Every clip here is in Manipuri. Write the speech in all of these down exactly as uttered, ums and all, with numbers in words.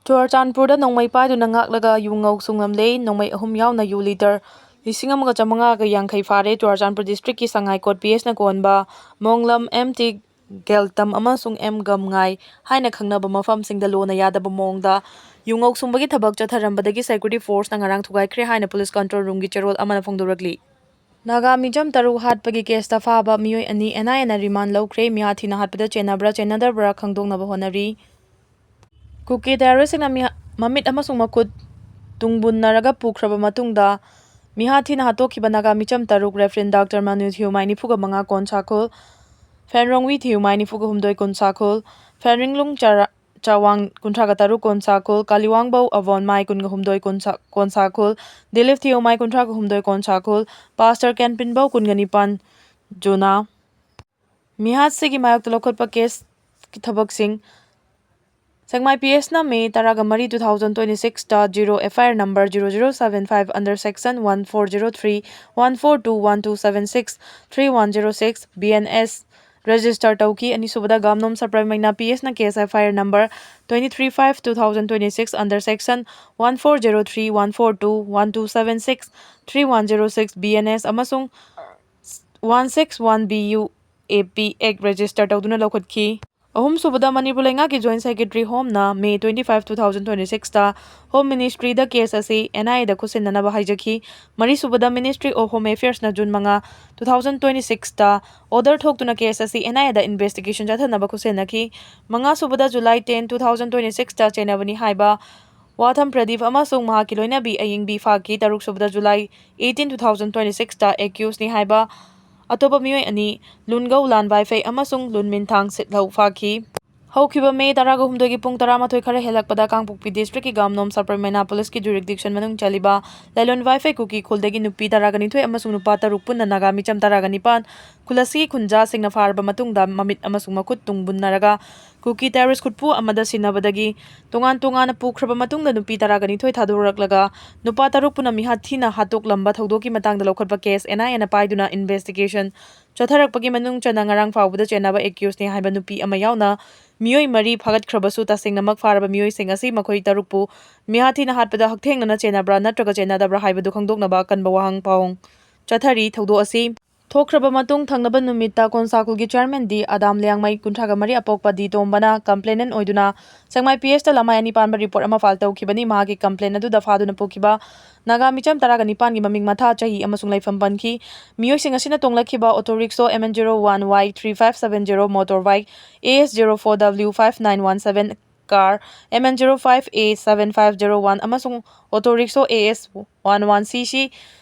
ꯆꯨꯔꯆꯥꯟꯄꯨꯔꯗ ꯅꯣꯡꯃꯩ ꯄꯥꯏꯗꯨꯅ ꯉꯥꯛꯂꯒ ꯌꯨ ꯉꯧ ꯁꯨꯡꯂꯝꯂꯦ꯫ ꯅꯣꯡꯃꯩ ꯑꯍꯨꯝ ꯌꯥꯎꯅ ꯌꯨ ꯂꯤꯇꯔ ꯂꯤꯁꯤꯡ ꯑꯃꯒ ꯆꯥꯃꯉꯥꯒ ꯌꯥꯡꯈꯩ ꯐꯥꯔꯦ꯫ ꯆꯨꯔꯆꯥꯟꯄꯨꯔ ꯗꯤꯁꯇ꯭ꯔꯤꯛꯀꯤ ꯁꯉꯥꯏꯀꯣꯠ ꯄꯤ ꯑꯦꯁꯅ ꯀꯣꯟꯕ ꯃꯣꯡꯂꯝ ꯑꯦꯝ ꯇꯤ ꯒꯦꯜꯇꯝ ꯑꯃꯁꯨꯡ ꯑꯦꯝ ꯒꯝꯉꯥꯏ ꯍꯥꯏꯅ ꯈꯪꯅꯕ ꯃꯐꯝꯁꯤꯡꯗ ꯂꯣꯅ ꯌꯥꯗꯕ ꯃꯑꯣꯡꯗ ꯌꯨ ꯉꯧ ꯁꯨꯡꯕꯒꯤ ꯊꯕꯛ ꯆꯠꯊꯔꯝꯕꯗꯒꯤ ꯁꯦꯀ꯭ꯌꯨꯔꯤꯇꯤ ꯐꯣꯔꯁꯅ ꯉꯔꯥꯡ ꯊꯨꯒꯥꯏꯈ꯭ꯔꯦ ꯍꯥꯏꯅ ꯄꯨꯂꯤꯁ ꯀꯟꯇ꯭ꯔꯣꯜ ꯔꯨꯝꯒꯤ ꯆꯦꯔꯣꯜ ꯑꯃꯅ ꯐꯣꯡꯗꯣꯔꯛꯂꯤ꯫ ꯅꯥꯒꯥ ꯃꯤꯆꯝ ꯇꯔꯨꯛ ꯍꯥꯠꯄꯒꯤ ꯀꯦꯁꯇ ꯐꯥꯕ ꯃꯤꯑꯣꯏ ꯑꯅꯤ ꯑꯦꯟ ꯑꯥꯏ ꯑꯦꯅ ꯔꯤꯃꯥꯟ ꯂꯧꯈ꯭ꯔꯦ꯫ ꯃꯤꯍꯥꯠ ꯊꯤꯅ ꯍꯥꯠꯄꯗ ꯆꯦꯟꯅꯕ꯭ꯔꯥ ꯆꯦꯟꯅꯗꯕ꯭ꯔꯥ ꯈꯪꯗꯣꯛꯅꯕ ꯍꯣꯠꯅꯔꯤ꯫ ꯀꯨꯀꯤ ꯇꯦꯔꯣꯔꯤꯁꯁꯤꯡꯅ ꯃꯤꯍ-, ꯃꯃꯤꯠ ꯑꯃꯁꯨꯡ ꯃꯈꯨꯠ ꯇꯨꯡꯕꯨꯟꯅꯔꯒ ꯄꯨꯈ꯭ꯔꯕ ꯃꯇꯨꯡꯗ ꯃꯤꯍꯥꯠ ꯊꯤꯅ ꯍꯥꯠꯇꯣꯛꯈꯤꯕ ꯅꯥꯒꯥ ꯃꯤꯆꯝ ꯇꯔꯨꯛ, ꯔꯦꯐ꯭ꯔꯦꯟ ꯗꯥꯛꯇꯔ ꯃꯅꯨ ꯊꯤꯌꯨꯃꯥꯏ ꯅꯤꯐꯨꯒ ꯃꯉꯥ ꯀꯣꯟꯁꯥꯈꯨꯜ, ꯐꯦꯟꯔꯣꯡꯋꯤ ꯊꯤꯌꯨꯃꯥꯏ ꯅꯤꯐꯨꯒ ꯍꯨꯝꯗꯣꯏ ꯀꯣꯟꯁꯥꯈꯨꯜ, ꯐꯦꯟꯔꯤꯡꯂꯨꯡ ꯆꯔꯥ-, ꯆꯥꯋꯥꯡ ꯀꯨꯟꯊ꯭ꯔꯥꯒ ꯇꯔꯨꯛ ꯀꯣꯟꯁꯥꯈꯨꯜ, ꯀꯥꯂꯤꯋꯥꯡꯕꯧ ꯑꯕꯣꯟꯃꯥꯏ ꯀꯨꯟꯒ ꯍꯨꯝꯗꯣꯏ ꯀꯣꯟꯁꯥ-, ꯀꯣꯟꯁꯥꯈꯨꯜ, ꯗꯤꯂꯤꯞ ꯊꯤꯌꯨꯃꯥꯏ ꯀꯨꯟꯊ꯭ꯔꯥꯒ ꯍꯨꯝꯗꯣꯏ ꯀꯣꯟꯁꯥꯈꯨꯜ, ꯄꯥꯁꯇꯔ ꯀꯦꯟꯄꯤꯟꯕꯧ ꯀꯨꯟꯒ ꯅꯤꯄꯥꯟ ꯖꯨꯅꯥ꯫ ꯃꯤꯍꯥꯠꯁꯤꯒꯤ ꯃꯥꯌꯣꯛꯇ ꯂꯧꯈꯠꯄ ꯀꯦꯁꯀꯤ ꯊꯕꯛꯁꯤꯡ꯫ ꯁꯦꯛꯃꯥꯏ ꯄꯤ ꯑꯦꯁꯅ ꯃꯦ ꯇꯔꯥꯒ ꯃꯔꯤ, two thousand twenty sixꯇ zero F I R number zero zero seven five under section one four zero three, one four two, one two seven six, three one zero six B N S register ꯇꯧꯈꯤ꯫ ꯑꯅꯤꯁꯨꯕꯗ ꯒꯥꯝꯅꯣꯝ ꯁꯄ꯭ꯔꯥꯏꯃꯩꯅ ꯄꯤ ꯑꯦꯁꯅ case F I R number twenty three five two thousand twenty six under section one four zero three, one four two, one two seven six, three one zero six B N S ꯑꯃꯁꯨꯡ one six one B U A P Act register ꯇꯧꯗꯨꯅ ꯂꯧꯈꯠꯈꯤ꯫ ꯑꯍꯨꯝꯁꯨꯕꯗ ꯃꯅꯤꯄꯨꯔ ꯂꯩꯉꯥꯛꯀꯤ Joint Secretary Homeꯅ ꯃꯦ twenty five, two thousand twenty sixꯇ Home Ministryꯗ case ꯑꯁꯤ N I Aꯗ ꯈꯨꯠꯁꯤꯟꯅꯅꯕ ꯍꯥꯏꯖꯈꯤ꯫ ꯃꯔꯤꯁꯨꯕꯗ Ministry of Home Affairsꯅ June ꯃꯉꯥ, two thousand twenty sixꯇ order ꯊꯣꯛꯇꯨꯅ case ꯑꯁꯤ N I Aꯗ investigation ꯆꯠꯊꯅꯕ ꯈꯨꯠꯁꯤꯟꯅꯈꯤ꯫ ꯃꯉꯥꯁꯨꯕꯗ July ten, two thousand twenty sixꯇ ꯆꯦꯟꯅꯕꯅꯤ ꯍꯥꯏꯕ ꯋꯥꯊꯝ ꯄ꯭ꯔꯗꯤꯞ ꯑꯃꯁꯨꯡ ꯃꯍꯥꯛꯀꯤ ꯂꯣꯏꯅꯕꯤ ꯑꯌꯤꯡꯕꯤ ꯐꯥꯈꯤ꯫ ꯇꯔꯨꯛꯁꯨꯕꯗ July eighteen, two thousand twenty sixꯇ accusedꯅꯤ ꯍꯥꯏꯕ ꯑꯇꯣꯞꯄ ꯃꯤꯑꯣꯏ ꯑꯅꯤ, ꯂꯨꯟꯒꯧ ꯂꯥꯟ ꯋꯥꯏꯐꯩ ꯑꯃꯁꯨꯡ ꯂꯨꯟ ꯃꯤꯟꯊꯥꯡ ꯁꯤꯠꯍꯧ ꯐꯥꯈꯤ꯫ ꯍꯧꯈꯤꯕ ꯃꯦ ꯇꯔꯥꯒ ꯍꯨꯝꯗꯣꯏꯒꯤ ꯄꯨꯡ ꯇꯔꯥꯃꯥꯊꯣꯏ ꯈꯔ ꯍꯦꯜꯂꯛꯄꯗ ꯀꯥꯡꯄꯣꯛꯄꯤ districtꯀꯤ ꯒꯥꯝꯅꯣꯝ ꯁꯄ꯭ꯔꯥꯏꯃꯩꯅ ꯄꯨꯂꯤꯁꯀꯤ jurisdiction ꯃꯅꯨꯡ ꯆꯜꯂꯤꯕ ꯂꯥꯏꯂꯣꯟ ꯋꯥꯏꯐꯩ ꯀꯨꯀꯤ ꯈꯨꯜꯗꯒꯤ ꯅꯨꯄꯤ ꯇꯔꯥꯒ ꯅꯤꯊꯣꯏ ꯑꯃꯁꯨꯡ ꯅꯨꯄꯥ ꯇꯔꯨꯛ ꯄꯨꯟꯅ ꯅꯥꯒꯥ ꯃꯤꯆꯝ ꯇꯔꯥꯒ ꯅꯤꯄꯥꯟ ꯈꯨꯜ ꯑꯁꯤꯒꯤ ꯈꯨꯟꯖꯥꯁꯤꯡꯅ ꯐꯥꯔꯕ ꯃꯇꯨꯡꯗ ꯃꯃꯤꯠ ꯑꯃꯁꯨꯡ ꯃꯈꯨꯠ ꯇꯨꯡꯕꯨꯟꯅꯔꯒ ꯀꯨꯀꯤ terrorist ꯈꯨꯠꯄꯨ ꯑꯃꯗ ꯁꯤꯟꯅꯕꯗꯒꯤ ꯇꯣꯉꯥꯟ ꯇꯣꯉꯥꯟꯅ ꯄꯨꯈ꯭ꯔꯕ ꯃꯇꯨꯡꯗ ꯅꯨꯄꯤ ꯇꯔꯥꯒ ꯅꯤꯊꯣꯏ ꯊꯥꯗꯣꯔꯛꯂꯒ ꯅꯨꯄꯥ ꯇꯔꯨꯛ ꯄꯨꯟꯅ ꯃꯤꯍꯥꯠ ꯊꯤꯅ ꯍꯥꯠꯇꯣꯛꯂꯝꯕ ꯊꯧꯗꯣꯛꯀꯤ ꯃꯇꯥꯡꯗ ꯂꯧꯈꯠꯄ case N I Aꯅ ꯄꯥꯏꯗꯨꯅ investigation ꯆꯠꯊꯔꯛꯄꯒꯤ ꯃꯅꯨꯡ ꯆꯟꯅ ꯉꯔꯥꯡ ꯐꯥꯎꯕꯗ ꯆꯦꯟꯅꯕ ꯑꯦꯀ꯭ꯌꯨꯁꯅꯤ ꯍꯥꯏꯕ ꯅꯨꯄꯤ ꯑꯃ ꯌꯥꯎꯅ ꯃꯤꯑꯣꯏ ꯃꯔꯤ ꯐꯥꯒꯠꯈ꯭ꯔꯕꯁꯨ, ꯇꯁꯦꯡꯅꯃꯛ ꯐꯥꯔꯕ ꯃꯤꯑꯣꯏꯁꯤꯡ ꯑꯁꯤ ꯃꯈꯣꯏ ꯇꯔꯨꯛꯄꯨ ꯃꯤꯍꯥꯊꯤꯅ ꯍꯥꯠꯄꯗ ꯍꯛꯊꯦꯡꯅꯅ ꯆꯦꯟꯅꯕ꯭ꯔꯥ ꯅꯠꯇ꯭ꯔꯒ ꯆꯦꯟꯅꯗꯕ꯭ꯔꯥ ꯍꯥꯏꯕꯗꯨ ꯈꯪꯗꯣꯛꯅꯕ ꯑꯀꯟꯕ ꯋꯥꯍꯪ ꯄꯥꯎ ꯆꯠꯊꯔꯤ꯫ ꯊꯧꯗꯣꯛ ꯑꯁꯤ ꯊꯣꯛꯈ꯭ꯔꯕ ꯃꯇꯨꯡ, ꯊꯪꯅꯕ ꯅꯨꯃꯤꯠꯇ ꯀꯣꯟꯁꯥ ꯈꯨꯜꯒꯤ ꯆꯤꯌꯔꯃꯦꯟ ꯗꯤ ꯑꯗꯥꯝ ꯂꯤꯌꯥꯡꯃꯩ, ꯀꯨꯟꯊ꯭ꯔꯥꯒ ꯃꯔꯤ, ꯑꯄꯣꯛꯄ ꯗꯤ ꯇꯣꯝꯕꯅ ꯀꯝꯄ꯭ꯂꯦꯅꯦꯟ ꯑꯣꯏꯗꯨꯅ ꯁꯦꯛꯃꯥꯏ ꯄꯤ ꯑꯦꯁꯇ ꯂꯃꯥꯏ ꯑꯅꯤ ꯄꯥꯟꯕ ꯔꯤꯄꯣꯔꯠ ꯑꯃ ꯐꯥꯏꯜ ꯇꯧꯈꯤꯕꯅꯤ꯫ ꯃꯍꯥꯛꯀꯤ ꯀꯝꯄ꯭ꯂꯦꯟ ꯑꯗꯨꯗ ꯐꯥꯗꯨꯅ ꯄꯨꯈꯤꯕ ꯅꯥꯒꯥ ꯃꯤꯆꯝ ꯇꯔꯥꯒ ꯅꯤꯄꯥꯟꯒꯤ ꯃꯃꯤꯡ ꯃꯊꯥ, ꯆꯍꯤ ꯑꯃꯁꯨꯡ ꯂꯩꯐꯝ ꯄꯟꯈꯤ꯫ ꯃꯤꯑꯣꯏꯁꯤꯡ ꯑꯁꯤꯅ ꯇꯣꯡꯂꯛꯈꯤꯕ auto rickshaw M N zero one Y three five seven zero, motor bike A S zero four W five nine one seven, car M N zero five A seven five zero one ꯑꯃꯁꯨꯡ auto rickshaw A S one one C C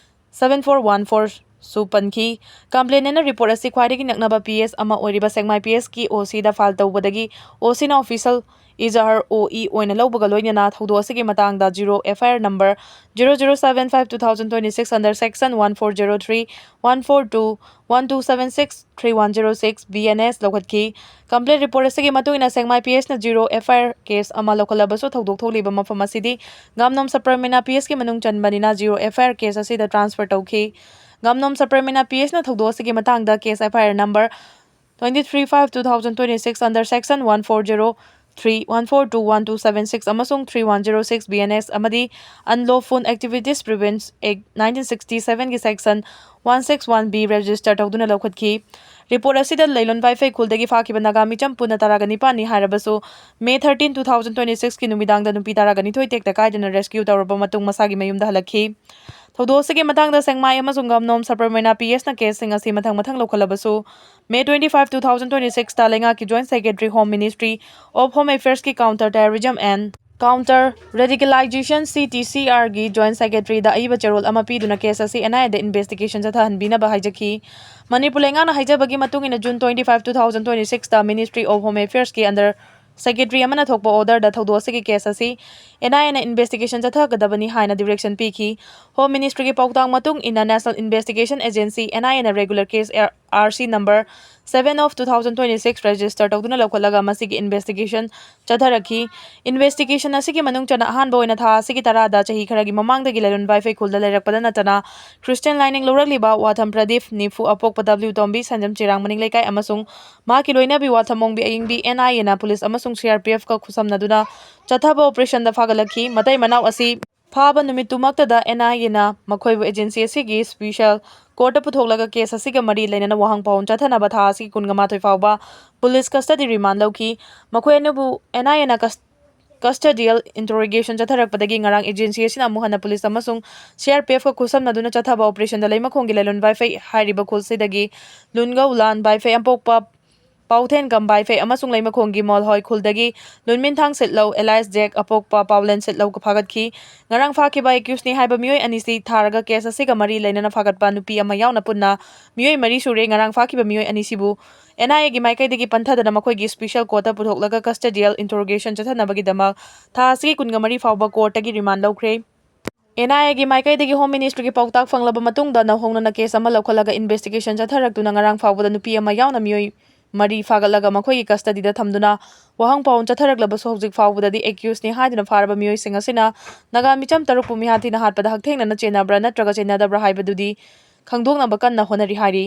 seven four one four ꯁꯨ ꯄꯟꯈꯤ꯫ ꯀꯝꯄ꯭ꯂꯦꯅꯦꯟꯅ ꯔꯤꯄꯣꯔꯠ ꯑꯁꯤ ꯈ꯭ꯋꯥꯏꯗꯒꯤ ꯅꯛꯅꯕ ꯄꯤ ꯑꯦꯁ ꯑꯃ ꯑꯣꯏꯔꯤꯕ ꯁꯦꯛꯃꯥꯏ ꯄꯤ ꯑꯦꯁꯀꯤ ꯑꯣ ꯁꯤꯗ ꯐꯥꯏꯜ ꯇꯧꯕꯗꯒꯤ, ꯑꯣ ꯁꯤꯅ ꯑꯣꯐꯤꯁꯤꯌꯦꯜ ꯏꯖꯍꯔ, ꯑꯣ ꯏ, ꯑꯣꯏꯅ ꯂꯧꯕꯒ ꯂꯣꯏꯅꯅ ꯊꯧꯗꯣꯛ ꯑꯁꯤꯒꯤ ꯃꯇꯥꯡꯗ zero F I R number zero zero seven five two thousand twenty six under section one four zero three, one four two, one two seven six, three one zero six B N S ꯂꯧꯈꯠꯈꯤ꯫ ꯀꯝꯄ꯭ꯂꯦꯟ ꯔꯤꯄꯣꯔꯠ ꯑꯁꯤꯒꯤ ꯃꯇꯨꯡ ꯏꯟꯅ, ꯁꯦꯛꯃꯥꯏ ꯄꯤ ꯑꯦꯁꯅ zero F I R case ꯑꯃ ꯂꯧꯈꯠꯂꯕꯁꯨ, ꯊꯧꯗꯣꯛ ꯊꯣꯛꯂꯤꯕ ꯃꯐꯝ ꯑꯁꯤꯗꯤ ꯒꯥꯝꯅꯣꯝ ꯁꯕ ꯄꯔꯒꯅꯥ ꯄꯤ ꯑꯦꯁꯀꯤ ꯃꯅꯨꯡ ꯆꯟꯕꯅꯤꯅ, zero F I R case ꯑꯁꯤꯗ ꯇ꯭ꯔꯥꯟꯁꯐꯔ ꯇꯧꯈꯤ꯫ ꯒꯥꯝꯅꯣꯝ ꯁꯕ ꯄꯔꯒꯅꯥ ꯄꯤ ꯑꯦꯁꯅ ꯊꯧꯗꯣꯛ ꯑꯁꯤꯒꯤ ꯃꯇꯥꯡꯗ case F I R number twenty three five two thousand twenty six under section one four zero three, one four two, one two seven six ꯑꯃꯁꯨꯡ three one zero six B N S ꯑꯃꯗꯤ Unlawful Activities Prevention Act nineteen sixty seven ꯒꯤ section one six one B register ꯇꯧꯗꯨꯅ ꯂꯧꯈꯠꯈꯤ꯫ ꯔꯤꯄꯣꯔꯠ ꯑꯁꯤꯗ ꯂꯩꯂꯣꯟ ꯄꯥꯏꯐꯩ ꯈꯨꯜꯗꯒꯤ ꯐꯥꯈꯤꯕ ꯅꯥꯒꯥ ꯃꯤꯆꯝ ꯄꯨꯟꯅ ꯇꯔꯥꯒ ꯅꯤꯄꯥꯟꯅꯤ ꯍꯥꯏꯔꯕꯁꯨ, May thirteen, two thousand twenty six ꯀꯤ ꯅꯨꯃꯤꯗꯥꯡꯗ ꯅꯨꯄꯤ ꯇꯔꯥꯒ ꯅꯤꯊꯣꯏ ꯇꯦꯛꯇ ꯀꯥꯏꯗꯅ ꯔꯦꯁꯀ꯭ꯌꯨ ꯇꯧꯔꯕ ꯃꯇꯨꯡ ꯃꯁꯥꯒꯤ ꯃꯌꯨꯝꯗ ꯍꯜꯂꯛꯈꯤ꯫ ꯊꯧꯗꯣꯛ ꯑꯁꯤꯒꯤ ꯃꯇꯥꯡꯗ ꯁꯦꯛꯃꯥꯏ ꯑꯃꯁꯨꯡ ꯒꯥꯝꯅꯣꯝ ꯁꯕ ꯄꯔꯒꯅꯥ ꯄꯤ ꯑꯦꯁꯅ ꯀꯦꯁꯁꯤꯡ ꯑꯁꯤ ꯃꯊꯪ ꯃꯊꯪ ꯂꯧꯈꯠꯂꯕꯁꯨ, May twenty five, two thousand twenty six ꯇ ꯂꯩꯉꯥꯛꯀꯤ Joint Secretary, Home Ministry of Home Affairs ꯀꯤ Counter Terrorism and Counter Radicalization, C T C R ꯒꯤ Joint Secretary ꯗ ꯑꯏꯕ ꯆꯦꯔꯣꯜ ꯑꯃ ꯄꯤꯗꯨꯅ ꯀꯦꯁ ꯑꯁꯤ N I A ꯗ ꯏꯟꯚꯦꯁꯇꯤꯒꯦꯁꯟ ꯆꯠꯊꯍꯟꯕꯤꯅꯕ ꯍꯥꯏꯖꯈꯤ꯫ ꯃꯅꯤꯄꯨꯔ ꯂꯩꯉꯥꯛꯅ ꯍꯥꯏꯖꯕꯒꯤ ꯃꯇꯨꯡ ꯏꯟꯅ, June twenty five, two thousand twenty six ꯇ Ministry of Home Affairs ꯀꯤ under Secretary ꯑꯃꯅ ꯊꯣꯛꯄ order ꯗ ꯊꯧꯗꯣꯛ ꯑꯁꯤꯒꯤ ꯀꯦꯁ ꯑꯁꯤ N I A ꯅ ꯏꯟꯚꯦꯁꯇꯤꯒꯦꯁꯟ ꯆꯠꯊꯒꯗꯕꯅꯤ ꯍꯥꯏꯅ ꯗꯤꯔꯦꯛꯁꯟ ꯄꯤꯈꯤ꯫ Home Ministry ꯒꯤ ꯄꯥꯎꯇꯥꯛ ꯃꯇꯨꯡ ꯏꯟꯅ, National Investigation Agency, N I A ꯅ regular case R C number seven of two thousand twenty-six register ꯇꯧꯗꯨꯅ ꯂꯧꯈꯠꯂꯒ ꯃꯁꯤꯒꯤ investigation ꯆꯠꯊꯔꯛꯈꯤ꯫ Investigation ꯑꯁꯤꯒꯤ ꯃꯅꯨꯡ ꯆꯟꯅ ꯑꯍꯥꯟꯕ ꯑꯣꯏꯅ ꯊꯥ ꯑꯁꯤꯒꯤ ꯇꯔꯥꯗ ꯆꯍꯤ ꯈꯔꯒꯤ ꯃꯃꯥꯡꯗꯒꯤ ꯂꯥꯏꯂꯣꯟ ꯕꯥꯏꯐꯩ ꯈꯨꯜꯗ ꯂꯩꯔꯛꯄꯗ ꯅꯠꯇꯅ ꯈ꯭ꯔꯤꯁꯇꯤꯌꯥꯟ ꯂꯥꯏꯅꯤꯡ ꯂꯧꯔꯛꯂꯤꯕ ꯋꯥꯊꯝ ꯄ꯭ꯔꯗꯤꯞ, ꯅꯤꯐꯨ ꯑꯄꯣꯛꯄ W ꯇꯣꯝꯕꯤ, ꯁꯟꯖꯝ ꯆꯤꯔꯥꯡ ꯃꯅꯤꯡ ꯂꯩꯀꯥꯏ ꯑꯃꯁꯨꯡ ꯃꯍꯥꯛꯀꯤ ꯂꯣꯏꯅꯕꯤ ꯋꯥꯊꯝ ꯑꯣꯡꯕꯤ ꯑꯌꯤꯡꯕꯤ N I A ꯅ ꯄꯨꯂꯤꯁ ꯑꯃꯁꯨꯡ C R P F ꯀ ꯈꯨꯠꯁꯝꯅꯗꯨꯅ ꯆꯠꯊꯕ operation ꯗ ꯐꯥꯒꯠꯂꯛꯈꯤ꯫ ꯃꯇꯩ ꯃꯅꯥꯎ ꯑꯁꯤ ꯐꯥꯕ ꯅꯨꯃꯤꯠꯇꯨꯃꯛꯇꯗ N I A ꯅ ꯃꯈꯣꯏꯕꯨ agency ꯑꯁꯤꯒꯤ special court ꯇ ꯄꯨꯊꯣꯛꯂꯒ case ꯑꯁꯤꯒ ꯃꯔꯤ ꯂꯩꯅꯅ ꯋꯥꯍꯪ ꯄꯥꯎꯍꯪ ꯆꯠꯊꯅꯕ ꯊꯥ ꯑꯁꯤꯒꯤ ꯀꯨꯟꯒ ꯃꯥꯊꯣꯏ ꯐꯥꯎꯕ police custody remand ꯂꯧꯈꯤ꯫ ꯃꯈꯣꯏ ꯑꯅꯤꯕꯨ N I A ꯅ cus-, custodial interrogation ꯆꯠꯊꯔꯛꯄꯗꯒꯤ ꯉꯔꯥꯡ agency ꯑꯁꯤꯅ ꯑꯃꯨꯛ ꯍꯟꯅ ꯄꯨꯂꯤꯁ ꯑꯃꯁꯨꯡ C R P F ꯀ ꯈꯨꯠꯁꯝꯅꯗꯨꯅ ꯆꯠꯊꯕ operation ꯗ ꯂꯩꯃꯈꯣꯡꯒꯤ ꯂꯥꯏꯂꯣꯟ ꯕꯥꯏꯐꯩ ꯍꯥꯏꯔꯤꯕ ꯈꯨꯜꯁꯤꯗꯒꯤ ꯂꯨꯟꯒꯧ ꯂꯥꯟ ꯕꯥꯏꯐꯩ ꯑꯝꯄꯣꯛꯄ ꯄꯥꯎꯊꯦꯟ ꯀꯝ ꯕꯥꯏꯐꯩ ꯑꯃꯁꯨꯡ ꯂꯩꯃꯈꯣꯡꯒꯤ ꯃꯣꯜꯍꯣꯏ ꯈꯨꯜꯗꯒꯤ ꯂꯨꯟꯃꯤꯟꯊꯥꯡ ꯁꯤꯠꯂꯧ alias ꯖꯦꯛ ꯑꯄꯣꯛꯄ ꯄꯥꯎꯂꯦꯟ ꯁꯤꯠꯂꯧ ꯐꯥꯒꯠꯈꯤ꯫ ꯉꯔꯥꯡ ꯐꯥꯈꯤꯕ accused ꯅꯤ ꯍꯥꯏꯕ ꯃꯤꯑꯣꯏ ꯑꯅꯤꯁꯤ ꯊꯥꯔꯒ case ꯑꯁꯤꯒ ꯃꯔꯤ ꯂꯩꯅꯅ ꯐꯥꯒꯠꯄ ꯅꯨꯄꯤ ꯑꯃ ꯌꯥꯎꯅ ꯄꯨꯟꯅ ꯃꯤꯑꯣꯏ ꯃꯔꯤ ꯁꯨꯔꯦ꯫ ꯉꯔꯥꯡ ꯐꯥꯈꯤꯕ ꯃꯤꯑꯣꯏ ꯑꯅꯤꯁꯤꯕꯨ N I A ꯒꯤ ꯃꯥꯏꯀꯩꯗꯒꯤ ꯄꯟꯊꯗꯅ ꯃꯈꯣꯏꯒꯤ special court ꯇ ꯄꯨꯊꯣꯛꯂꯒ custodial interrogation ꯆꯠꯊꯅꯕꯒꯤꯗꯃꯛ ꯊꯥ ꯑꯁꯤꯒꯤ ꯀꯨꯟꯒ ꯃꯔꯤ ꯐꯥꯎꯕ court ꯇꯒꯤ remand ꯂꯧꯈ꯭ꯔꯦ꯫ N I A ꯒꯤ ꯃꯥꯏꯀꯩꯗꯒꯤ Home Ministry ꯒꯤ ꯄꯥꯎꯇꯥꯛ ꯐꯪꯂꯕ ꯃꯇꯨꯡꯗ ꯅꯧꯍꯧꯅꯅ case ꯑꯃ ꯂꯧꯈꯠꯂꯒ investigation ꯆꯠꯊꯔꯛꯇꯨꯅ ꯉꯔꯥꯡ ꯐꯥꯎꯕꯗ ꯅꯨꯄꯤ ꯑꯃ ꯌꯥꯎꯅ ꯃꯤꯑꯣꯏ ꯃꯔꯤ ꯐꯥꯒꯠꯂꯒ ꯃꯈꯣꯏꯒꯤ custody ꯗ ꯊꯝꯗꯨꯅ ꯋꯥꯍꯪ ꯄꯥꯎꯍꯪ ꯆꯠꯊꯔꯛꯂꯕꯁꯨ ꯍꯧꯖꯤꯛ ꯐꯥꯎꯕꯗꯗꯤ accused ꯅꯤ ꯍꯥꯏꯗꯨꯅ ꯐꯥꯔꯕ ꯃꯤꯑꯣꯏꯁꯤꯡ ꯑꯁꯤꯅ ꯅꯥꯒꯥ ꯃꯤꯆꯝ ꯇꯔꯨꯛꯄꯨ ꯃꯤꯍꯥꯠ ꯊꯤꯅ ꯍꯥꯠꯄꯗ ꯍꯛꯊꯦꯡꯅꯅ ꯆꯦꯟꯅꯕ꯭ꯔꯥ ꯅꯠꯇ꯭ꯔꯒ ꯆꯦꯟꯅꯗꯕ꯭ꯔꯥ ꯍꯥꯏꯕꯗꯨꯗꯤ ꯈꯪꯗꯣꯛꯅꯕ ꯀꯟꯅ ꯍꯣꯠꯅꯔꯤ ꯍꯥꯏꯔꯤ꯫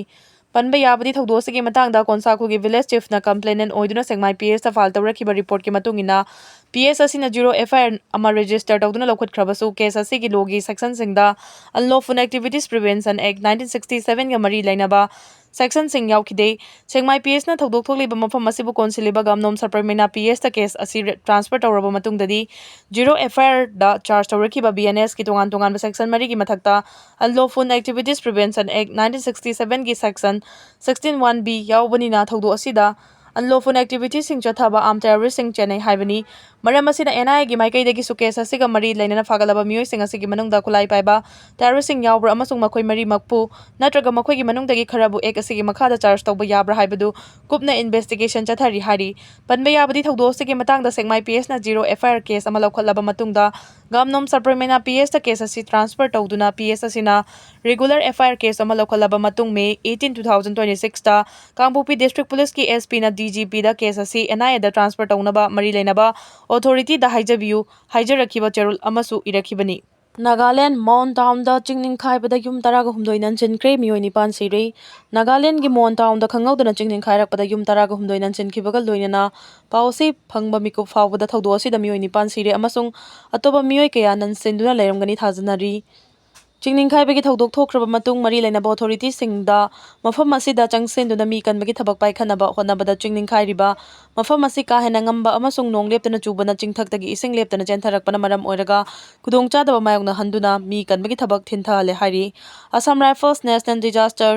ꯄꯟꯕ ꯌꯥꯕꯗꯤ ꯊꯧꯗꯣꯛ ꯑꯁꯤꯒꯤ ꯃꯇꯥꯡꯗ ꯀꯣꯟꯁꯥꯈꯣꯜꯒꯤ village chief ꯅ complainant ꯑꯣꯏꯗꯨꯅ ꯁꯦꯛꯃꯥꯏ P S ꯇ file ꯇꯧꯔꯛꯈꯤꯕ report ꯀꯤ ꯃꯇꯨꯡ ꯏꯟꯅ P S ꯑꯁꯤꯅ zero F I R ꯑꯃ register ꯇꯧꯗꯨꯅ ꯂꯧꯈꯠꯈ꯭ꯔꯕꯁꯨ case ꯑꯁꯤꯒꯤ law ꯒꯤ section ꯁꯤꯡꯗ Unlawful Activities Prevention Act nineteen sixty seven ꯒ ꯃꯔꯤ ꯂꯩꯅꯕ section ꯁꯤꯡ ꯌꯥꯎꯈꯤꯗꯦ꯫ ꯁꯦꯛꯃꯥꯏ P S ꯅ ꯊꯧꯗꯣꯛ ꯊꯣꯛꯂꯤꯕ ꯃꯐꯝ ꯑꯁꯤꯕꯨ ꯀꯣꯟꯁꯤꯜꯂꯤꯕ ꯒꯝꯅꯣꯝ ꯁꯄ꯭ꯔꯃꯤꯅꯥ P S ꯇ case ꯑꯁꯤ re-, transfer ꯇꯧꯔꯕ ꯃꯇꯨꯡꯗꯗꯤ zero F I R the charge ꯇꯧꯔꯛꯈꯤꯕ B N S ꯀꯤ ꯇꯣꯉꯥꯟ ꯇꯣꯉꯥꯟꯕ section ꯃꯔꯤꯒꯤ ꯃꯊꯛꯇ Unlawful Activities Prevention Act nineteen sixty seven ꯒꯤ section sixteen one B ꯌꯥꯎꯕꯅꯤꯅ ꯊꯧꯗꯣꯛ ꯑꯁꯤꯗ unlawful activities ꯁꯤꯡ ꯆꯠꯊꯕ armed terrorist ꯁꯤꯡ ꯆꯦꯟꯅꯩ ꯍꯥꯏꯕꯅꯤ꯫ ꯃꯔꯝ ꯑꯁꯤꯅ, ꯑꯦꯟ ꯑꯥꯏ ꯑꯦꯒꯤ ꯃꯥꯏꯀꯩꯗꯒꯤꯁꯨ ꯀꯦꯁ ꯑꯁꯤꯒ ꯃꯔꯤ ꯂꯩꯅꯅ ꯐꯥꯒꯠꯂꯕ ꯃꯤꯑꯣꯏꯁꯤꯡ ꯑꯁꯤꯒꯤ ꯃꯅꯨꯡꯗ ꯈꯨꯠꯂꯥꯏ ꯄꯥꯏꯕ ꯇꯦꯔꯣꯔꯤꯁꯁꯤꯡ ꯌꯥꯎꯕ꯭ꯔꯥ ꯑꯃꯁꯨꯡ ꯃꯈꯣꯏ ꯃꯔꯤꯃꯛꯄꯨ ꯅꯠꯇ꯭ꯔꯒ ꯃꯈꯣꯏꯒꯤ ꯃꯅꯨꯡꯗꯒꯤ ꯈꯔꯕꯨ ꯑꯦꯛ ꯑꯁꯤꯒꯤ ꯃꯈꯥꯗ ꯆꯥꯔꯖ ꯇꯧꯕ ꯌꯥꯕ꯭ꯔꯥ ꯍꯥꯏꯕꯗꯨ ꯀꯨꯞꯅ ꯏꯟꯚꯦꯁꯇꯤꯒꯦꯁꯟ ꯆꯠꯊꯔꯤ ꯍꯥꯏꯔꯤ꯫ ꯄꯟꯕ ꯌꯥꯕꯗꯤ, ꯊꯧꯗꯣꯛ ꯑꯁꯤꯒꯤ ꯃꯇꯥꯡꯗ ꯁꯦꯛꯃꯥꯏ ꯄꯤ ꯑꯦꯁꯅ ꯖꯤꯔꯣ ꯑꯦꯐ ꯑꯥꯏ ꯑꯥꯔ ꯀꯦꯁ ꯑꯃ ꯂꯧꯈꯠꯂꯕ ꯃꯇꯨꯡꯗ, ꯒꯥꯝꯅꯣꯝ ꯁꯕ ꯔꯤꯖꯟꯅ ꯄꯤ ꯑꯦꯁꯇ ꯀꯦꯁ ꯑꯁꯤ ꯇ꯭ꯔꯥꯟꯁꯐꯔ ꯇꯧꯗꯨꯅ, ꯄꯤ ꯑꯦꯁ ꯑꯁꯤꯅ ꯔꯤꯒꯨꯂꯔ ꯑꯦꯐ ꯑꯥꯏ ꯑꯥꯔ ꯀꯦꯁ ꯑꯃ ꯂꯧꯈꯠꯂꯕ ꯃꯇꯨꯡ, ꯃꯦ ꯑꯩꯠꯇꯤꯟ, ꯇꯨ ꯊꯥꯎꯖꯟ ꯇ꯭ꯋꯦꯟꯇꯤ ꯁꯤꯛꯁꯇ ꯀꯥꯡꯄꯣꯛꯄꯤ ꯗꯤꯁꯇ꯭ꯔꯤꯛ ꯄꯨꯂꯤꯁꯀꯤ ꯑꯦꯁ ꯄꯤꯅ ꯗꯤ ꯖꯤ ꯄꯤꯗ ꯀꯦꯁ ꯑꯁꯤ ꯑꯦꯟ ꯑꯥꯏ ꯑꯦꯗ ꯇ꯭ꯔꯥꯟꯁꯐꯔ ꯇꯧꯅꯕ ꯃꯔꯤ ꯂꯩꯅꯕ ꯑꯣꯊꯣꯔꯤꯇꯤꯗ ꯍꯥꯏꯖꯕꯤꯌꯨ ꯍꯥꯏꯖꯔꯛꯈꯤꯕ ꯆꯦꯔꯣꯜ ꯑꯃꯁꯨ ꯏꯔꯛꯈꯤꯕꯅꯤ꯫ ꯅꯥꯒꯥꯂꯦꯟ ꯃꯣꯟ ꯇꯥꯎꯟꯗ ꯆꯤꯡ ꯅꯤꯡꯈꯥꯏꯕꯗ ꯌꯨꯝ ꯇꯔꯥꯒ ꯍꯨꯝꯗꯣꯏ ꯅꯟꯁꯤꯟꯈ꯭ꯔꯦ, ꯃꯤꯑꯣꯏ ꯅꯤꯄꯥꯟ ꯁꯤꯔꯦ꯫ ꯅꯥꯒꯥꯂꯦꯟꯒꯤ ꯃꯣꯟ ꯇꯥꯎꯟꯗ ꯈꯪꯍꯧꯗꯅ ꯆꯤꯡ ꯅꯤꯡꯈꯥꯏꯔꯛꯄꯗ ꯌꯨꯝ ꯇꯔꯥꯒ ꯍꯨꯝꯗꯣꯏ ꯅꯟꯁꯤꯟꯈꯤꯕꯒ ꯂꯣꯏꯅꯅ ꯄꯥꯎ ꯑꯁꯤ ꯐꯪꯕ ꯃꯤꯀꯨꯞ ꯐꯥꯎꯕꯗ ꯊꯧꯗꯣꯛ ꯑꯁꯤꯗ ꯃꯤꯑꯣꯏ ꯅꯤꯄꯥꯟ ꯁꯤꯔꯦ ꯑꯃꯁꯨꯡ ꯑꯇꯣꯞꯄ ꯃꯤꯑꯣꯏ ꯀꯌꯥ ꯅꯟꯁꯤꯟꯗꯨꯅ ꯂꯩꯔꯝꯒꯅꯤ ꯊꯥꯖꯅꯔꯤ꯫ ꯆꯤꯡ ꯅꯤꯡꯈꯥꯏꯕꯒꯤ ꯊꯧꯗꯣꯛ ꯊꯣꯛꯈ꯭ꯔꯕ ꯃꯇꯨꯡ, ꯃꯔꯤ ꯂꯩꯅꯕ ꯑꯣꯊꯣꯔꯤꯇꯤꯁꯤꯡꯗ ꯃꯐꯝ ꯑꯁꯤꯗ ꯆꯪꯁꯤꯟꯗꯨꯅ ꯃꯤ ꯀꯟꯕꯒꯤ ꯊꯕꯛ ꯄꯥꯏꯈꯠꯅꯕ ꯍꯣꯠꯅꯕꯗ ꯆꯤꯡ ꯅꯤꯡꯈꯥꯏꯔꯤꯕ ꯃꯐꯝ ꯑꯁꯤ ꯀꯥ ꯍꯦꯟꯅ ꯉꯝꯕ ꯑꯃꯁꯨꯡ ꯅꯣꯡ ꯂꯦꯞꯇꯅ ꯆꯨꯕꯅ ꯆꯤꯡꯊꯛꯇꯒꯤ ꯏꯁꯤꯡ ꯂꯦꯞꯇꯅ ꯆꯦꯟꯊꯔꯛꯄꯅ ꯃꯔꯝ ꯑꯣꯏꯔꯒ ꯈꯨꯗꯣꯡꯆꯥꯗꯕ ꯃꯥꯌꯣꯛꯅꯍꯟꯗꯨꯅ ꯃꯤ ꯀꯟꯕꯒꯤ ꯊꯕꯛ ꯊꯤꯟꯊꯍꯜꯂꯦ ꯍꯥꯏꯔꯤ꯫ Assam Rifles, National Disaster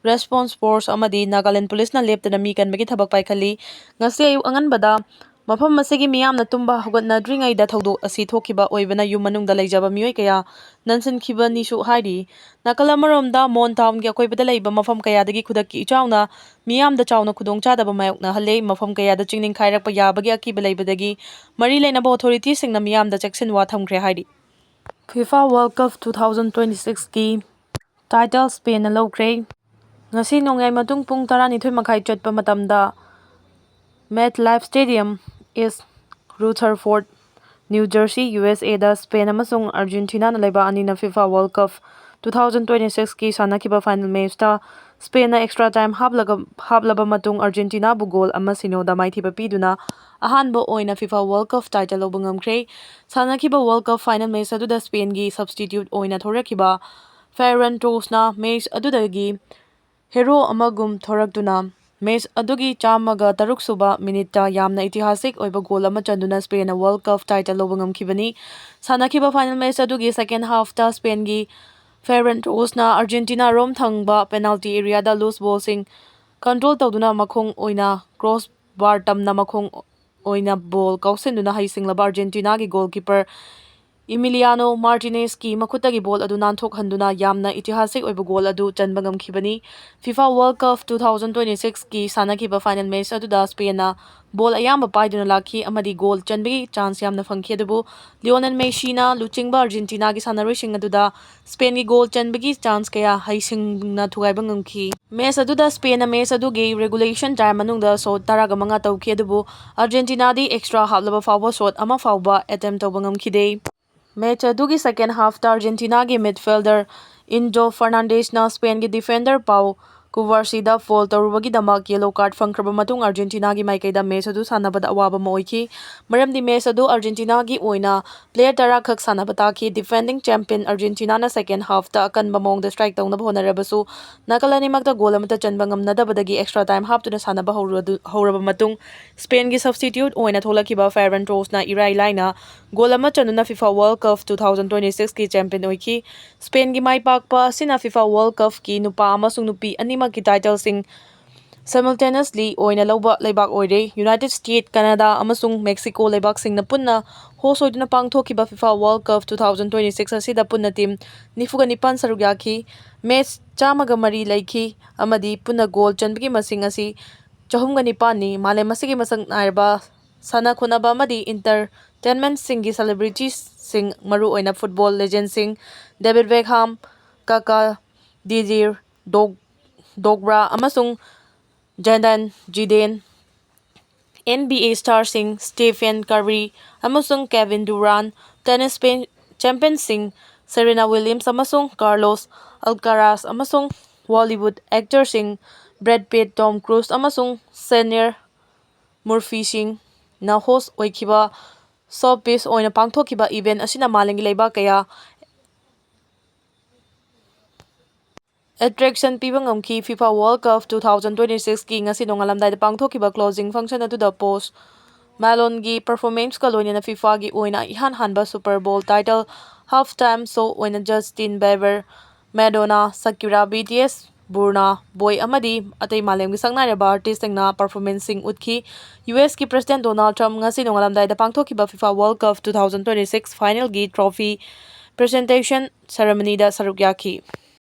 Response Force ꯑꯃꯗꯤ ꯅꯥꯒꯥꯂꯦꯟ ꯄꯨꯂꯤꯁꯅ ꯂꯦꯞꯇꯅ ꯃꯤ ꯀꯟꯕꯒꯤ ꯊꯕꯛ ꯄꯥꯏꯈꯠꯂꯤ꯫ ꯉꯁꯤ ꯑꯌꯨꯛ ꯑꯉꯟꯕꯗ ꯃꯐꯝ ꯑꯁꯤꯒꯤ ꯃꯤꯌꯥꯝꯅ ꯇꯨꯝꯕ ꯍꯧꯒꯠꯅꯗ꯭ꯔꯤꯉꯩꯗ ꯊꯧꯗꯣꯛ ꯑꯁꯤ ꯊꯣꯛꯈꯤꯕ ꯑꯣꯏꯕꯅ ꯌꯨꯝ ꯃꯅꯨꯡꯗ ꯂꯩꯖꯕ ꯃꯤꯑꯣꯏ ꯀꯌꯥ ꯅꯟꯁꯤꯟꯈꯤꯕꯅꯤꯁꯨ ꯍꯥꯏꯔꯤ꯫ ꯅꯥꯀꯜ ꯑꯃꯔꯣꯝꯗ, ꯃꯣꯟ ꯇꯥꯎꯟꯒꯤ ꯑꯀꯣꯏꯕꯗ ꯂꯩꯕ ꯃꯐꯝ ꯀꯌꯥꯗꯒꯤ ꯈꯨꯗꯛꯀꯤ ꯏꯆꯥꯎꯅ ꯃꯤꯌꯥꯝꯗ ꯆꯥꯎꯅ ꯈꯨꯗꯣꯡꯆꯥꯗꯕ ꯃꯥꯌꯣꯛꯅꯍꯜꯂꯦ꯫ ꯃꯐꯝ ꯀꯌꯥꯗ ꯆꯤꯡ ꯅꯤꯡꯈꯥꯏꯔꯛꯄ ꯌꯥꯕꯒꯤ ꯑꯀꯤꯕ ꯂꯩꯕꯗꯒꯤ ꯃꯔꯤ ꯂꯩꯅꯕ ꯑꯣꯊꯣꯔꯤꯇꯤꯁꯤꯡꯅ ꯃꯤꯌꯥꯝꯗ ꯆꯦꯛꯁꯤꯟꯋꯥ ꯊꯝꯈ꯭ꯔꯦ ꯍꯥꯏꯔꯤ꯫ FIFA world cup two thousand twenty ꯁꯤꯛꯁꯀꯤ ꯇꯥꯏꯇꯜ ꯁ꯭ꯄꯦꯟꯅ ꯂꯧꯈ꯭ꯔꯦ꯫ ꯉꯁꯤ ꯅꯣꯡꯌꯥꯏ ꯃꯇꯨꯡ ꯄꯨꯡ ꯇꯔꯥꯅꯤꯊꯣꯏ ꯃꯈꯥꯏ ꯆꯠꯄ ꯃꯇꯝꯗ MetLife Stadium, East Rutherford, New Jersey, U S ꯑꯦꯗ ꯁ꯭ꯄꯦꯟ ꯑꯃꯁꯨꯡ ꯑꯥꯔꯖꯦꯟꯇꯤꯅꯥꯅ ꯂꯩꯕꯥꯛ ꯑꯅꯤꯅ FIFA world cup two thousand twenty ꯁꯤꯛꯁꯀꯤ ꯁꯥꯟꯅꯈꯤꯕ ꯐꯥꯏꯅꯦꯜ ꯃꯦꯆꯇ ꯁ꯭ꯄꯦꯟꯅ ꯑꯦꯛꯁꯇ꯭ꯔꯥ ꯇꯥꯏꯝ ꯍꯥꯞꯂꯒ, ꯍꯥꯞꯂꯕ ꯃꯇꯨꯡ ꯑꯥꯔꯖꯦꯟꯇꯤꯅꯥꯕꯨ ꯒꯣꯜ ꯑꯃ ꯁꯤꯅꯣꯗ ꯃꯥꯏꯊꯤꯕ ꯄꯤꯗꯨꯅ ꯑꯍꯥꯟꯕ ꯑꯣꯏꯅ ꯐꯤꯐꯥ ꯋꯥꯔꯜ ꯀꯞ ꯇꯥꯏꯇꯜ ꯂꯧꯕ ꯉꯝꯈ꯭ꯔꯦ꯫ ꯁꯥꯟꯅꯈꯤꯕ ꯋꯥꯔꯜ ꯀꯞ ꯐꯥꯏꯅꯦꯜ ꯃꯦꯆ ꯑꯗꯨꯗ ꯁ꯭ꯄꯦꯟꯒꯤ ꯁꯕꯁꯇꯤꯇ꯭ꯌꯨꯠ ꯑꯣꯏꯅ ꯊꯣꯔꯛꯈꯤꯕ ꯐꯦꯔꯔꯟ ꯇꯣꯔꯦꯁꯅ ꯃꯦꯆ ꯑꯗꯨꯗꯒꯤ ꯍꯦꯔꯣ ꯑꯃꯒꯨꯝ ꯊꯣꯔꯛꯇꯨꯅ ꯃꯦꯆ ꯑꯗꯨꯒꯤ ꯆꯥꯝꯃꯒ ꯇꯔꯨꯛ ꯁꯨꯕ ꯃꯤꯅꯤꯠꯇ ꯌꯥꯝꯅ ꯏꯇꯤꯍꯥꯁꯤꯛ ꯑꯣꯏꯕ ꯒꯣꯜ ꯑꯃ ꯆꯟꯗꯨꯅ ꯁ꯭ꯄꯦꯟꯅ ꯋꯥꯔꯜ ꯀꯞ ꯇꯥꯏꯇꯜ ꯂꯧꯕ ꯉꯝꯈꯤꯕꯅꯤ꯫ ꯁꯥꯟꯅꯈꯤꯕ ꯐꯥꯏꯅꯦꯜ ꯃꯦꯆ ꯑꯗꯨꯒꯤ ꯁꯦꯀꯦꯟ ꯍꯥꯐꯇ ꯁ꯭ꯄꯦꯟꯒꯤ ꯐꯦꯔꯔꯟ ꯇꯣꯔꯦꯁꯅ ꯑꯥꯔꯖꯦꯟꯇꯤꯅꯥ ꯔꯣꯝ ꯊꯪꯕ ꯄꯦꯅꯥꯜꯇꯤ ꯑꯦꯔꯤꯌꯥꯗ ꯂꯨꯖ ꯕꯣꯜꯁꯤꯡ ꯀꯟꯇ꯭ꯔꯣꯜ ꯇꯧꯗꯨꯅ ꯃꯈꯣꯡ ꯑꯣꯏꯅ ꯀ꯭ꯔꯣꯁ ꯕꯥꯔ ꯇꯝꯅ ꯃꯈꯣꯡ ꯑꯣꯏꯅ ꯕꯣꯜ ꯀꯥꯎꯁꯤꯟꯗꯨꯅ ꯍꯩꯁꯤꯡꯂꯕ ꯑꯥꯔꯖꯦꯟꯇꯤꯅꯥꯒꯤ ꯒꯣꯜꯀꯤꯄꯔ ꯏꯃꯤꯂꯤꯌꯥꯅꯣ ꯃꯥꯔꯇꯤꯅꯦꯁꯀꯤ ꯃꯈꯨꯠꯇꯒꯤ ꯕꯣꯜ ꯑꯗꯨ ꯅꯥꯟꯊꯣꯛꯍꯟꯗꯨꯅ ꯌꯥꯝꯅ ꯏꯇꯤꯍꯥꯁꯤꯛ ꯑꯣꯏꯕ ꯒꯣꯜ ꯑꯗꯨ ꯆꯟꯕ ꯉꯝꯈꯤꯕꯅꯤ꯫ FIFA World Cup two thousand twenty six ꯀꯤ ꯁꯥꯟꯅꯈꯤꯕ ꯐꯥꯏꯅꯦꯜ ꯃꯦꯆ ꯑꯗꯨꯗ ꯁ꯭ꯄꯦꯟꯅ ꯕꯣꯜ ꯑꯌꯥꯝꯕ ꯄꯥꯏꯗꯨꯅ ꯂꯥꯛꯈꯤ ꯑꯃꯗꯤ ꯒꯣꯜ ꯆꯟꯕꯒꯤ ꯆꯥꯟꯁ ꯌꯥꯝꯅ ꯐꯪꯈꯤ, ꯑꯗꯨꯕꯨ ꯂꯤꯑꯣꯅꯦꯜ ꯃꯦꯁꯤꯅ ꯂꯨꯆꯤꯡꯕ ꯑꯥꯔꯖꯦꯟꯇꯤꯅꯥꯒꯤ ꯁꯥꯟꯅꯔꯣꯏꯁꯤꯡ ꯑꯗꯨꯗ ꯁ꯭ꯄꯦꯟꯒꯤ ꯒꯣꯜ ꯆꯟꯕꯒꯤ ꯆꯥꯟꯁ ꯀꯌꯥ ꯍꯩꯁꯤꯡꯅ ꯊꯨꯒꯥꯏꯕ ꯉꯝꯈꯤ꯫ ꯃꯦꯆ ꯑꯗꯨꯗ ꯁ꯭ꯄꯦꯟꯅ ꯃꯦꯆ ꯑꯗꯨꯒꯤ ꯔꯤꯒꯨꯂꯦꯁꯟ ꯇꯥꯏꯝ ꯃꯅꯨꯡꯗ ꯁꯣꯠ ꯇꯔꯥꯒ ꯃꯉꯥ ꯇꯧꯈꯤ, ꯑꯗꯨꯕꯨ ꯑꯥꯔꯖꯦꯟꯇꯤꯅꯥꯗꯤ ꯑꯦꯛꯁꯇ꯭ꯔꯥ ꯍꯥꯞꯂꯕ ꯐꯥꯎꯕ ꯁꯣꯠ ꯑꯃ ꯐꯥꯎꯕ ꯑꯦꯇꯦꯝ ꯇꯧꯕ ꯉꯝꯈꯤꯗꯦ꯫ ꯃꯦꯆ ꯑꯗꯨꯒꯤ ꯁꯦꯀꯦꯟ ꯍꯥꯐꯇ ꯑꯥꯔꯖꯦꯟꯇꯤꯅꯥꯒꯤ ꯃꯤꯗꯐꯤꯜꯗꯔ ꯏꯟꯖꯣ ꯐꯔꯅꯥꯟꯗꯦꯁꯅ ꯁ꯭ꯄꯦꯟꯒꯤ ꯗꯤꯐꯦꯟꯗꯔ ꯄꯥꯎ ꯀꯨꯕꯥꯔꯁꯤꯗ ꯐꯣꯜ ꯇꯧꯔꯨꯕꯒꯤꯗꯃꯛ ꯌꯦꯂꯣ ꯀꯥꯔꯗ ꯐꯪꯈ꯭ꯔꯕ ꯃꯇꯨꯡ ꯑꯥꯔꯖꯦꯟꯇꯤꯅꯥꯒꯤ ꯃꯥꯏꯀꯩꯗ ꯃꯦꯆ ꯑꯗꯨ ꯁꯥꯟꯅꯕꯗ ꯑꯋꯥꯕ ꯑꯃ ꯑꯣꯏꯈꯤ, ꯃꯔꯝꯗꯤ ꯃꯦꯆ ꯑꯗꯨ ꯑꯥꯔꯖꯦꯟꯇꯤꯅꯥꯒꯤ ꯑꯣꯏꯅ ꯄ꯭ꯂꯦꯌꯔ ꯇꯔꯥ ꯈꯛ ꯁꯥꯟꯅꯕ ꯇꯥꯈꯤ꯫ ꯗꯤꯐꯦꯟꯗꯤꯡ ꯆꯦꯝꯄꯤꯌꯟ ꯑꯥꯔꯖꯦꯟꯇꯤꯅꯥꯅ ꯁꯦꯀꯦꯟ ꯍꯥꯐꯇ ꯑꯀꯟꯕ ꯃꯑꯣꯡꯗ ꯁ꯭ꯇ꯭ꯔꯥꯏꯛ ꯇꯧꯅꯕ ꯍꯣꯠꯅꯔꯕꯁꯨ ꯅꯥꯀꯜ ꯑꯅꯤꯃꯛꯇ ꯒꯣꯜ ꯑꯃꯠꯇ ꯆꯟꯕ ꯉꯝꯅꯗꯕꯗꯒꯤ ꯑꯦꯛꯁꯇ꯭ꯔꯥ ꯇꯥꯏꯝ ꯍꯥꯞꯇꯨꯅ ꯁꯥꯟꯅꯕ ꯍꯧꯔꯗꯨ-, ꯍꯧꯔꯕ ꯃꯇꯨꯡ ꯁ꯭ꯄꯦꯟꯒꯤ ꯁꯕꯁꯇꯤꯇ꯭ꯌꯨꯠ ꯑꯣꯏꯅ ꯊꯣꯛꯂꯛꯈꯤꯕ ꯐꯦꯔꯟ ꯇꯣꯔꯦꯁꯅ ꯏꯔꯥꯏ ꯂꯥꯏꯅ ꯒꯣꯜ ꯑꯃ ꯆꯟꯗꯨꯅ FIFA World Cup two thousand twenty six ꯀꯤ ꯆꯦꯝꯄꯤꯌꯟ ꯑꯣꯏꯈꯤ꯫ ꯁ꯭ꯄꯦꯟꯒꯤ ꯃꯥꯏ ꯄꯥꯛꯄ ꯑꯁꯤꯅ FIFA World Cup ꯀꯤ ꯅꯨꯄꯥ ꯑꯃꯁꯨꯡ ꯅꯨꯄꯤ ꯑꯅꯤꯃꯛꯀꯤ ꯇꯥꯏꯇꯜꯁꯤꯡ simultaneously ꯑꯣꯏꯅ ꯂꯧꯕ ꯂꯩꯕꯥꯛ ꯑꯣꯏꯔꯦ꯫ ꯌꯨꯅꯥꯏꯇꯦꯗ ꯁ꯭ꯇꯦꯠ, ꯀꯅꯥꯗꯥ ꯑꯃꯁꯨꯡ ꯃꯦꯛꯁꯤꯀꯣ ꯂꯩꯕꯥꯛꯁꯤꯡꯅ ꯄꯨꯟꯅ ꯍꯣꯁ ꯑꯣꯏꯗꯨꯅ ꯄꯥꯡꯊꯣꯛꯈꯤꯕ FIFA World Cup two thousand twenty six ꯑꯁꯤꯗ ꯄꯨꯟꯅ ꯇꯤꯝ ꯅꯤꯐꯨꯒ ꯅꯤꯄꯥꯟ ꯁꯔꯨꯛ ꯌꯥꯈꯤ꯫ ꯃꯦꯆ ꯆꯥꯝꯃꯒ ꯃꯔꯤ ꯂꯩꯈꯤ ꯑꯃꯗꯤ ꯄꯨꯟꯅ ꯒꯣꯜ ꯆꯟꯕꯒꯤ ꯃꯁꯤꯡ ꯑꯁꯤ ꯆꯍꯨꯝꯒ ꯅꯤꯄꯥꯟꯅꯤ꯫ ꯃꯥꯂꯦꯝ ꯑꯁꯤꯒꯤ ꯃꯁꯛ ꯅꯥꯏꯔꯕ ꯁꯥꯟꯅ ꯈꯣꯠꯅꯕ ꯑꯃꯗꯤ ꯏꯟꯇꯔꯇꯦꯟꯃꯦꯟꯠꯁꯤꯡꯒꯤ ꯁꯦꯂꯦꯕ꯭ꯔꯤꯇꯤꯁꯤꯡ, ꯃꯔꯨꯑꯣꯏꯅ ꯐꯨꯠꯕꯣꯜ ꯂꯦꯖꯦꯟꯗꯁꯤꯡ ꯗꯦꯕꯤꯗ ꯕꯦꯛꯍꯥꯝ, ꯀꯥꯀꯥ, ꯗꯤꯗꯤꯔ ꯗꯣꯛ-, ꯗꯣꯒꯕꯥ ꯑꯃꯁꯨꯡ ꯖꯦꯟꯗꯟ ꯖꯤꯗꯦꯟ, NBA ꯁ꯭ꯇꯥꯔꯁꯤꯡ ꯁ꯭ꯇꯦꯐꯦꯟ ꯀꯔꯤ ꯑꯃꯁꯨꯡ ꯀꯦꯚꯤꯟ ꯗꯨꯔꯥꯟ, ꯇꯦꯅꯤꯁ ꯄꯦꯟ-, ꯆꯦꯝꯄꯤꯌꯟꯁꯤꯡ ꯁꯦꯔꯦꯅꯥ ꯋꯤꯂꯤꯌꯝꯁ ꯑꯃꯁꯨꯡ ꯀꯥꯔꯂꯣꯁ ꯑꯜꯀꯥꯔꯥꯖ ꯑꯃꯁꯨꯡ ꯍꯣꯂꯤꯋꯨꯗ ꯑꯦꯛꯇꯔꯁꯤꯡ ꯕ꯭ꯔꯦꯗ ꯄꯤꯠ, ꯇꯣꯝ ꯀ꯭ꯔꯨꯖ ꯑꯃꯁꯨꯡ ꯁꯦꯅꯤꯌꯔ ꯃꯨꯔꯐꯤꯁꯤꯡꯅ ꯍꯣꯁ ꯑꯣꯏꯈꯤꯕ ꯁꯣ ꯄꯤꯁ ꯑꯣꯏꯅ ꯄꯥꯡꯊꯣꯛꯈꯤꯕ ꯏꯚꯦꯟꯠ ꯑꯁꯤꯅ ꯃꯥꯂꯦꯝꯒꯤ ꯂꯩꯕꯥꯛ ꯀꯌꯥ ꯑꯦꯇ꯭ꯔꯦꯛꯁꯟ ꯄꯤꯕ ꯉꯝꯈꯤ꯫ FIFA World Cup two thousand twenty six ꯀꯤ ꯉꯁꯤ ꯅꯣꯡꯉꯥꯜꯂꯝꯗꯥꯏꯗ ꯄꯥꯡꯊꯣꯛꯈꯤꯕ ꯀ꯭ꯂꯣꯖꯤꯡ ꯐꯪꯁꯟ ꯑꯗꯨꯗ ꯄꯣꯁ ꯃꯦꯂꯣꯟꯒꯤ ꯄꯔꯐꯣꯔꯃꯦꯟꯁꯀ ꯂꯣꯏꯅꯅ FIFA ꯒꯤ ꯑꯣꯏꯅ ꯏꯍꯥꯟ ꯍꯥꯟꯕ super bowl title half time show ꯑꯣꯏꯅ Justin Bieber, Madonna, Shakira, BTS, Burna Boy ꯑꯃꯗꯤ ꯑꯇꯩ ꯃꯥꯂꯦꯝꯒꯤ ꯁꯛꯅꯥꯏꯔꯕ ꯑꯥꯔꯇꯤꯁꯁꯤꯡꯅ ꯄꯔꯐꯣꯔꯃꯦꯟꯁꯁꯤꯡ ꯎꯠꯈꯤ꯫ ꯌꯨ ꯑꯦꯁꯀꯤ ꯄ꯭ꯔꯁꯤꯗꯦꯟ ꯗꯣꯅꯥꯜꯗ ꯇ꯭ꯔꯝꯞ ꯉꯁꯤ ꯅꯣꯡꯉꯥꯜꯂꯝꯗꯥꯏꯗ ꯄꯥꯡꯊꯣꯛꯈꯤꯕ FIFA world cup two thousand twenty six ꯐꯥꯏꯅꯦꯜꯒꯤ ꯇ꯭ꯔꯣꯐꯤ ꯄ꯭ꯔꯖꯦꯟꯇꯦꯁꯟ ꯁꯦꯔꯦꯃꯅꯤꯗ ꯁꯔꯨꯛ ꯌꯥꯈꯤ꯫